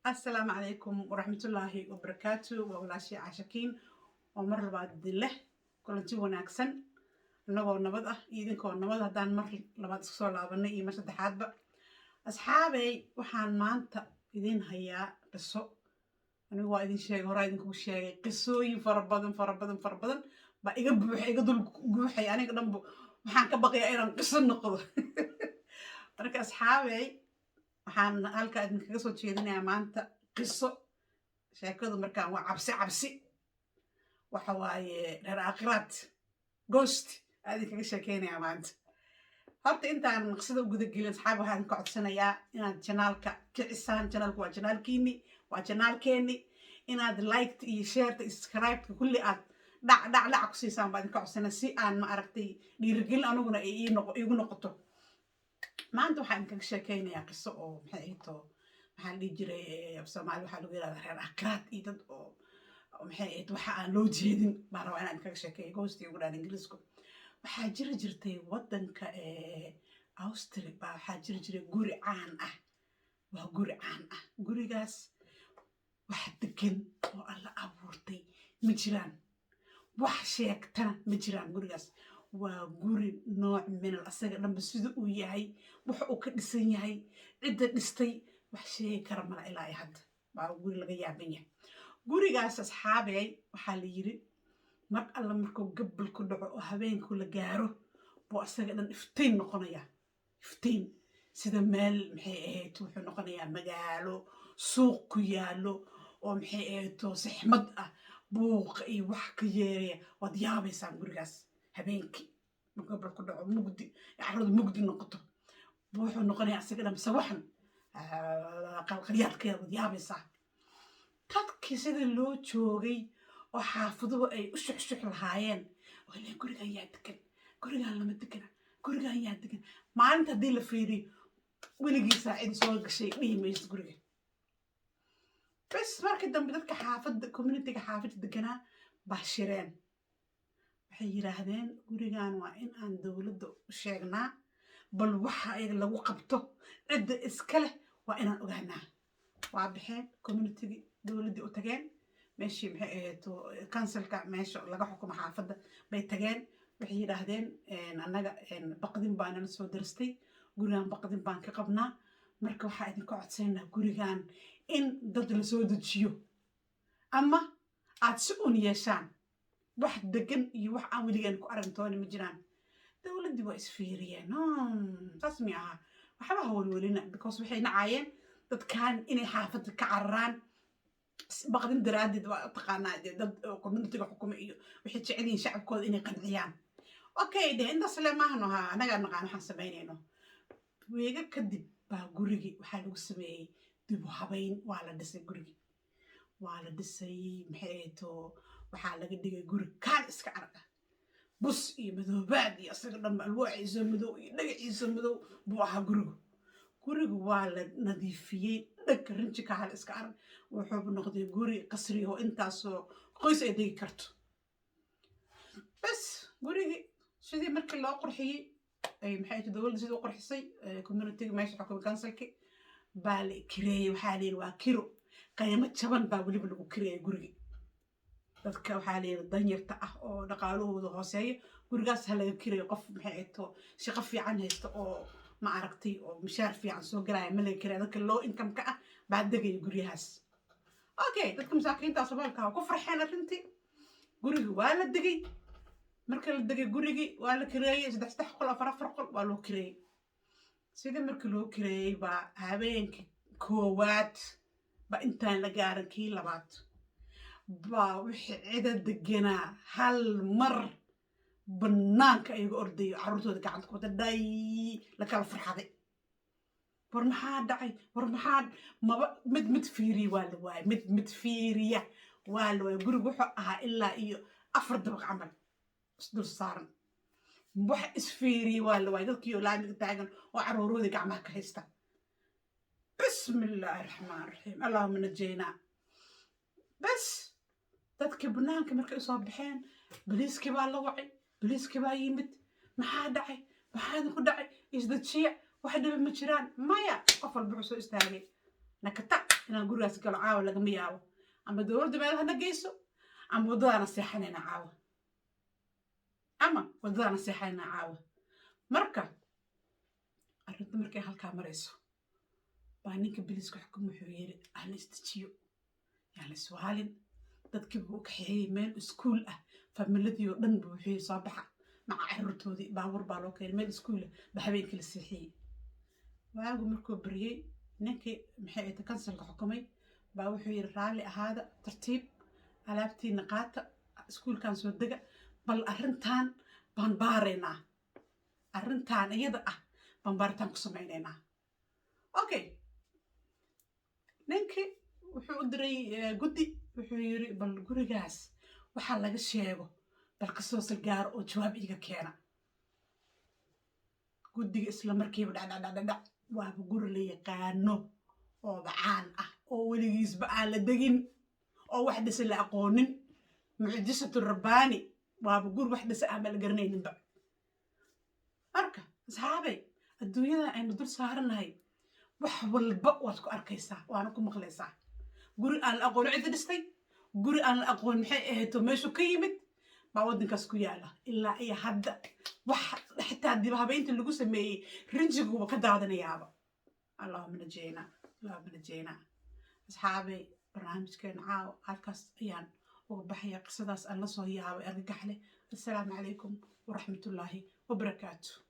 Asalaamu calaykum waraxmatullaahi wabarakaatu. Waa walaashii Caashakiin oo mar labaad idin leh kulanti wanaagsan, innagoo nabad ah iyo idinkoo nabad haddaan mar labaad isku soo laabanay iyo mar saddexaadba. Asxaabey, waxaan maanta idiin hayaa qiso. Anigu waa idin sheegay, horaa idinkugu sheegay, qisooyin fara badan, fara badan, fara badan baa iga buuxay, iga dul guuxay. Aniga dhanbu waxaan ka baqayaa inaan qiso noqdo. Marka asxaabey, waxaan halkaa idinkaga soo jeedinayaa maanta qiso. Sheekadu markaan waa cabsi cabsi, waxa waaye reer aakhiraad, ghost aa idinkaga sheekeynayaa maanta. Horta intaan qisada u gudagelin, asxaab, waxaan idinka codsanayaa inaad channelka kicisaan. Channelku waa channelkiini, waa channelkeeni. Inaad liked iyo shareta iyo subscribe-ka kulli aad dhac dhac dhac ku siisaan baa idinka codsanaya, si aan, ma aragtay, dhiirigelin aniguna ay iigu noqoto. Maanta waxaan idinkaga sheekeynayaa qiso oo maxay ahayto, maxaa la dhihi jiray, af Soomaali waxaa lagu yidhahdaa reer aakhiraad iyo dad oo maxay ahayd, waxa aan loo jeedin baan rabaa inaan idinkaga sheekeeyo. Ghost ugu dhahan Ingiriisku. Waxaa jiri jirtay waddanka Austria baa waxaa jiri jiray guri caan ah. Waa guri caan ah. Gurigaas wax degan oo Alla abuurtay ma jiraan, wax sheegtana ma jiraan. Gurigaas waa guri nooc minal asaga dhanba sida uu yahay, wax uu ka dhisan yahay, cidda dhistay wax sheegi kara mala ilaa iyo hadda. Waa guri laga yaaban yahay gurigaas. Asxaabey, waxaa la yiri mar alla markuu gabbal ku dhaco oo habeenku la gaaro buu asaga dhan iftiin noqonayaa, iftiin sida meel, maxay ahayd, wuxuu noqonayaa magaalo suuq ku yaallo oo, maxay ahayd, sixmad ah, buuqa iyo wax ka yeeraya. Waad yaabaysaan gurigaas habeenkii markuu gabbal ku dhaco, mugdi, carradu mugdi noqoto, wuxuu noqonayaa asaga dhan sawaxan, qalqalyaadkeeda, waad yaabaysaa. Dadkii sida loo joogay oo xaafaduhu ay u shuxshux lahaayeen oo ileen gurigan yaa degan, gurigan lama degana, gurigan yaa degan. Maalinta haddii la fiiriyo, weligii saacidi soo gashay dhihi maysid guriga. Bes, markii dambe dadka xaafadda, communityga xaafadda deganaa baa shireen. Waxay yidhaahdeen, gurigan waa in aan dowladda u sheegnaa, bal waxa ayaga lagu qabto, cidda iska leh waa inaan ogaanaa. Waa baxeen communitygii, dowladdii u tageen. Meeshii, maxay ahayd, councilka, meesha laga xukumo xaafadda bay tageen. Waxay yidhaahdeen, annaga baqdin baa nala soo daristay, gurigan baqdin baan ka qabnaa. Marka waxaa idinka codsaynaa gurigan in dad lasoo dejiyo ama aad si un yeeshaan. Wax degan iyo wax aan weligaan ku aragtooni ma jiraan. Dowladdii waa isfiiriyeen. Saas mi ahaa, waxba ha welwelina, because waxay nacaayeen dadkan inay xaafadda ka cararaan baqdin daraaddeed. Waa taqaanaa dee, dad communityga xukuma iyo waxay jecel yihiin shacabkooda inay qanciyaan. Okay de, intaas le maahano ha, annagaa naqaan waxaan samaynayno. Weega kadib baa gurigii waxaa lagu sameeyey dib u habayn. Waa la dhisay gurigii, waa la dhisay, maxay ahayto, waxaa laga dhigay guri kaan iska arag ah, bus iyo madoobaad iyo isaga dhanba, alwaaxiisa madow iyo dhagaxiisa madow buu ahaa gurigu. Gurigu waa la nadiifiyey, dhag rinji ka hal iska arag. Wuxuu noqday guri qasri oo intaasoo qoys ay degi karto. Bes, gurigii sidii markii loo qurxiyey, ay, maxay ahayd, dowladda sidii u qurxisay, communityga meesha xukumay, councilki baa la kireeyey. Waxaa la yidhi waa kiro, qiimo jaban baa weliba lagu kireeyay gurigii. Dadka waxaa la yidhi danyarta ah oo dhaqaalahooda hooseeya gurigaas ha laga kirayo. Qof, maxay ahayto, shaqo fiican haysta oo, ma aragtay, oo mishaar fiican soo galaya ma laga kiraya. Dadka low income-ka ah baa degaya guryahaas. Okay, dadka masaakiinta Soomaalka waa ku farxeen arrintii. Gurigii waa la degay. Marka la degay gurigii waa la kireeyey, saddex saddex qol, afar afar qol waa loo kireeyey. Sidii markii loo kireeyey baa habeenkii koowaad ba intaan la gaarin kii labaad baa wixii cida deganaa hal mar bannaanka ayaga ordayo, carruurtooda gacanta ku wata, dhay la kala farxaday. War maxaa dhacay? War maxaa? Maba mid mid fiiriya waa la waayay, mid mid fiiriya waa la waayay. Gurigu wuxuu ahaa ilaa iyo afar dabaq camal isdul saaran. Wax isfiiriya waa la waayay, dadkii oo laamiga taagan oo carruuroodii gacmaha ka haysta. Bismi illaahi raxmaan raxiim, allaahuma najaynaa. Bes, dadkii banaanka markay usoo baxeen, boliiskii baa la wacay. Boliiskii baa yimid. Maxaa dhacay? Maxaa idinku dhacay? Isdajiya, wax dhiba ma jiraan. Maya, qof walba wuxuu soo istaagay nakata. Inaan gurigaas galo caawa lagama yaabo. Ama dowladda meel hana geyso, ama waddadaana seexanayna caawa, ama waddadaana seexanayna caawa. Marka arrinta markay halkaa marayso baa ninka biliska xukum wuxuu yiri, "Ah, la isdejiyo, yaan la iswaalin." Dadkii buu u kaxeeyey meel iskuul ah. Familadii oo dhan buu wuxuu yiri, "Soo baxa," maca caruurtoodii. Baabuur baa loo keenay, meel iskuul ah ba habeenkii la seexiyey. Waagu markuu baryey, ninkii, maxay ahayd, councilka xukumay baa wuxuu yiri, "Raalli ahaada, tartiib, alaabtiina qaata, iskuulkan soo dega, bal arrintan baan baaraynaa, arrintan iyada ah baan baaritaan ku samaynaynaa." Okay, ninkii wuxuu u diray guddi. Wuxuu yiri, "Bal gurigaas waxaa laga sheego bal kasoo salgaaro oo jawaab iiga keena." Guddiga isla markiiba dhacdhacdhacdhac, waaba guri la yaqaano oo bacaan ah oo weligiisba aan la degin oo wax dhisa la aqoonin. Mucjisatu rabbaani, waaba guri wax dhisa aan ba la garanayninba. Marka asxaabay, adduunyada aynu dul saaranahay wax walba waad ku arkaysaa, waana ku maqlaysaa. Guri aan la aqoon cidda dhistay, guri aan la aqoon, maxay ahayto, meeshu ka yimid baa waddankaas ku yaala. Ilaa iyo hadda wax xitaa dib habeynta lagu sameeyey rinjiguba ka daadinayaaba. Allahuma najeyna, allahuma najeyna. Asxaabay, barnaamijkeena caawa halkaas ayaan uga baxaya, qisadaas aan la soo yaabay argagax leh. Assalaamu calaykum waraxmatullaahi wabarakaatu.